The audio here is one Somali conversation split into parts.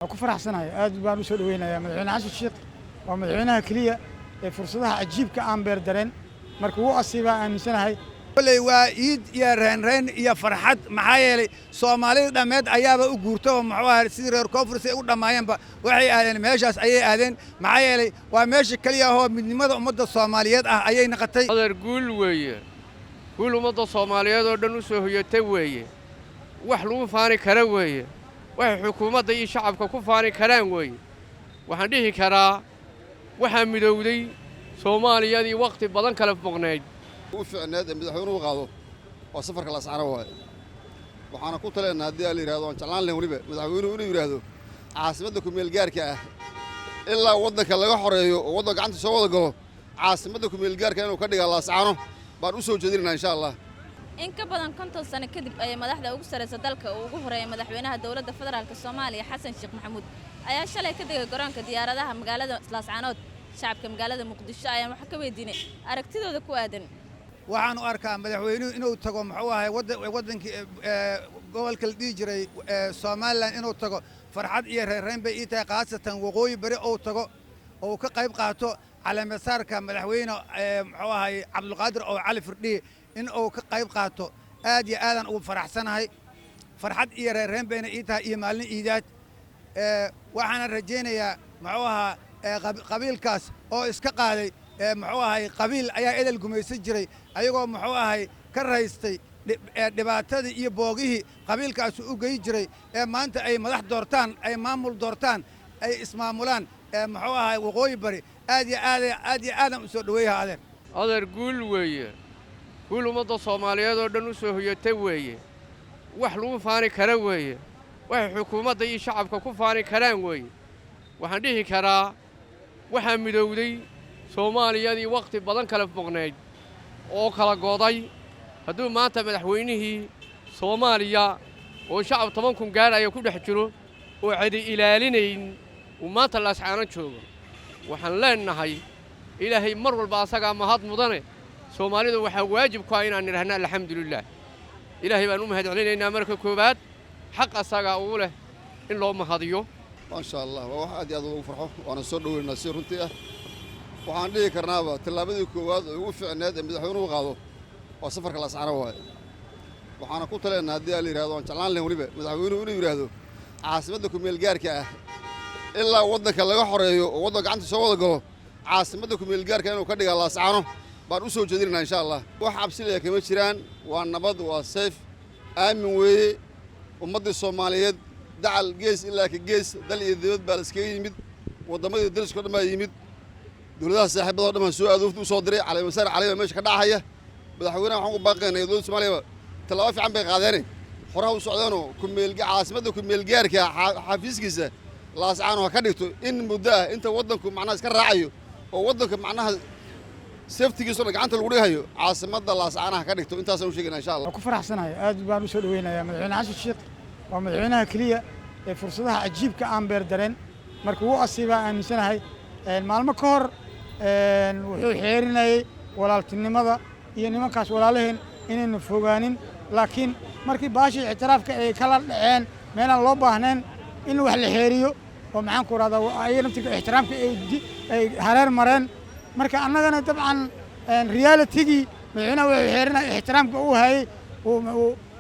Waan ku faraxsanahay, aad baan u soo dhaweynayaa. Madaxweyne Xasan Sheekh waa madaxweynaha keliya ee fursadaha cajiibka aan beer dareen marka wuu asiibaa aaminsanahay. Koley waa iid iyo reenreen iyo farxad, maxaa yeelay Soomaalida dhammeed ayaaba u guurta oo muxuu ahay sidii reer koonfur si ay u dhammaayeenba waxay aadeen meeshaas ayay aadeen, maxaa yeelay waa meesha keliya ahoo midnimada ummadda Soomaaliyeed ah ayay naqatay. Adeer, guul weeye, guul ummadda Soomaaliyeed oo dhan u soo hoyatay weeye, wax lagu faani kara weeye, waxay xukuumadda iyo shacabka ku faani karaan weeye. Waxaan dhihi karaa waxaa midowday Soomaaliyadii wakhti badan kala foqnayd. U ficneed ee madaxweynuhu qaado waa safarka Laascano waaye. Waxaana ku taleenna haddii aa la yidhahdo waan jeclaan lahen weliba madaxweynuhu inuu yidhaahdo caasimadda kumeelgaarka ah ilaa waddanka laga xoreeyo oo waddanka gacanta soo wada galo, caasimadda kumeelgaarka inuu ka dhigaa Laascano baan u soo jeedinaynaa, insha Allah. In ka badan 50 sano kadib ayay madaxda ugu sarraysa dalka uu ugu horeeyay madaxweynaha dowladda federaalka Soomaaliya Xasan Sheekh Maxamuud ayaa shalay ka degay garoonka diyaaradaha magaalada Laascaanood. Shacabka magaalada Muqdisho ayaan wax ka weydiinay aragtidooda ku aadan. Waxaan u arkaa madaxweynuhu inuu tago muxuu ahay waddankii gobolka la dhihi jiray Somaliland inuu tago farxad iyo reerreyn bay ii tahay, khaasatan waqooyi bari uu tago oo ka qayb qaato caleemasaarka madaxweyne muxuu ahay Cabdulqaadir oo Cali Firdhiye in uu ka qayb qaato. Aad iyo aadaan ugu faraxsanahay, farxad iyo reerreyn bayna ii tahay iyo maalin iidaad. Waxaana rajaynayaa muxuu ahaa qabiilkaas oo iska qaaday muxuu ahay qabiil ayaa edel gumaysan jiray, ayagoo muxuu ahay ka raystay dhibaatadii iyo boogihii qabiilkaasu u gey jiray ee maanta ay madax doortaan, ay maamul doortaan, ay ismaamulaan muxuu ahay waqooyi bari. Aad iyo aad, aad iyo aadaan u soo dhaweeyaha, adeer. Adeer, guul weeye, guul ummadda Soomaaliyeed oo dhan u soo hoyatay weeye, wax lagu faani kara weeye, waxay xukuumadda iyo shacabka ku faani karaan weeye. Waxaan dhihi karaa waxaa midowday Soomaaliyadii wakhti badan kala foqnayd oo kala goday. Hadduu maanta madaxweynihii Soomaaliya oo shacab 10,000 gaadhaya ku dhex jiro oo cidi ilaalinayn uu maanta Laascaano joogo, waxaan leennahay Ilaahay mar walba asagaa mahad mudane. Soomaalidu waxaa waajib ku ah inaan nidhahna alxamdulillaah. Ilaahay baan u mahad celinaynaa marka koowaad, xaq asagaa uu leh in loo mahadiyo. Maasha Allah, waa wax aad iyo aad loogu farxo, waana soo dhoweynaa si runtii ah. Waxaan dhihi karnaaba tallaabadii koowaad oo ugu ficneed ee madaxweynuhu qaado waa safarka Laascano waaye. Waxaana ku taleenna haddii aa la yidhahdo waan jeclaan lahen weliba madaxweynuhu inuu yidhaahdo caasimadda kumeelgaarka ah ilaa waddanka laga xoreeyo oo waddanka gacanta soo wada galo, caasimadda kumeelgaarka inuu ka dhigaa Laascano baan u soo jeedinaynaa, insha Allah. Wax cabsilaya kama jiraan, waa nabad, waa safe, aamin weeye. Ummaddii Soomaaliyeed dacal gees ilaa ka gees, dal iyo dibad baa la iskaga yimid, waddamadii dariska o dhan baa yimid, dowladaha saaxiibada o dhan baan soo adoofta u soo diray. Caleemasaar cali baa meesha ka dhacaya. Madaxweynaha waxaan ku baaqaynaa, dowladda Soomaaliyaba tallaabo fiican bay qaadeene horaha u socdeenoo kumeelga caasimadda kumeelgaarka xafiiskiisa Laascaano ha ka dhigto in muddo ah inta waddanku macnaha iska raacayo oo waddanka macnaha safety-giisa o dhan gacanta lagu dhigayo, caasimadda Laascaanaha ka dhigto. Intaasaan u sheegayna, insha Allah. Waan ku faraxsanahay, aad baan u soo dhaweynayaa. Madaxweyne Xasan Sheekh waa madaxweynaha keliya ee fursadaha cajiibka aan beer dareen marka wuu asiibaa aaminsanahay. Maalmo ka hor wuxuu xeerinayey walaaltinimada iyo nimankaas walaalaheen inaynu fogaanin, laakiin markii baashii ictiraafka ay kala dhaceen meelaan loo baahnayn in wax la xeeriyo oo maxaan ku rahdaa ayaga naftirka ixtiraamka ay hareer mareen. Marka annagana dabcan reality-gii madaxweynaha wuxuu xeerinaya ixtiraamka uu hayay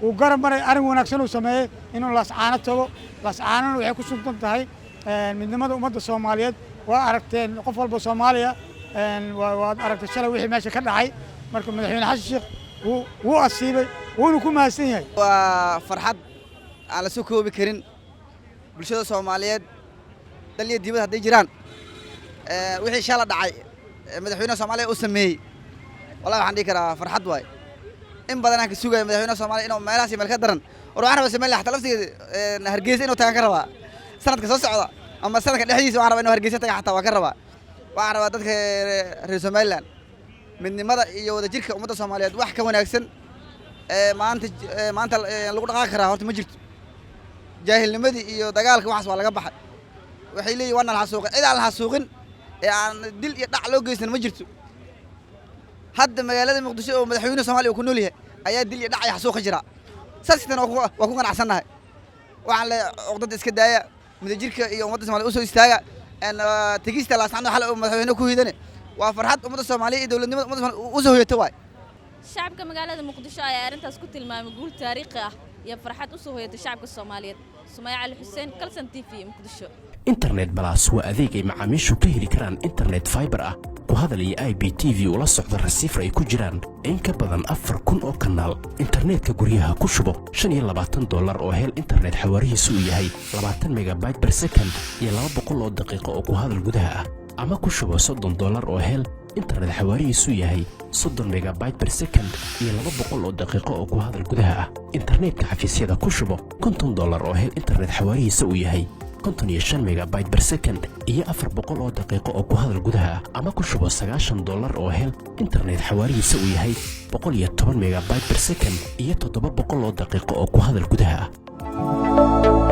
uu garab maray. Arrin wanaagsan uu sameeyey inuu Laascaano tago. Laascaanona waxay ku suntan tahay midnimada ummadda Soomaaliyeed. Waa aragteen qof walba Soomaaliya, waad aragtay shalay wixii meesha ka dhacay. Marka madaxweyne Xasan Sheekh wuu asiibay, wuuna ku mahadsan yahay. Waa farxad aan la soo koobi karin. Bulshada Soomaaliyeed dal iyo dibad hadday jiraan, wixii shala dhacay madaxweynaha Soomaaliya uu sameeyey, wallahi waxaan dhihi karaa farxad waay. In badan aan ka sugaya madaxweynaha Soomaaliya inuu meelahaas iyo meel ka daran war waxaan rabaa Somaliland xataa laftigeeda Hargeysa inuu tagaan ka rabaa sanadka soo socda ama sanadka dhexdiisa. Waxaan rabaa inuu Hargeysa taga xataa waa ka rabaa. Waxaan rabaa dadka reer Somaliland midnimada iyo wadajirka ummadda Soomaaliyeed wax ka wanaagsan maanta lagu dhaqaaqi karaa horta ma jirto. Jaahilnimadii iyo dagaalka waxaas waa laga baxay. Waxay leeyihin waa nala xasuuqay. Cid aan la xasuuqin ee aan dil iyo dhac loo geysan ma jirto. Hadda magaalada Muqdisho oo madaxweynuhu Soomaaliya uu ku nool yahay ayaa dil iyo dhac iyo xasuuq ka jira. Saastan waa ku qanacsannahay. Waxaan leeyahay cuqdada iska daaya. Midajirka iyo ummadda Soomaliya usoo istaaga. Tegista Laascanood xalay uu madaxweyne ku hidane waa farxad ummadda Soomaaliya iyo dowladnimada ummadda Soomaaliya usoo hoyata waay. Shacabka magaalada Muqdisho ayaa arrintaas ku tilmaamay guul taariikhi ah iyo farxad u soo hoyatay shacabka Soomaaliyeed. Sumaya Cali Xuseen, Kalsan TV, Muqdisho. Internet Plus waa adeeg ay macaamiishu ka heli karaan internet fiber ah, ku hadal iyo IPTV ula socda receiver ay ku jiraan in ka badan 4000 oo kanaal. Internetka guryaha ku shubo $25 oo hel internet xawaarihiisu uu yahay 20 megabyte per second iyo 200 oo daqiiqo oo ku hadal gudaha ah, ama ku shubo $30 oo hel internet xawaarihiisu yahay 30 megabyte per second iyo 200 oo daqiiqo oo ku hadal gudaha ah. Internetka xafiisyada ku shubo $50 oo hel internet xawaarihiisa uu yahay 55 megabyte per second iyo 400 oo daqiiqo oo ku hadal gudaha ah, ama ku shubo $90 oo hel internet xawaarihiisa uu yahay 110 megabyte per second iyo 700 oo daqiiqo oo ku hadal gudaha ah.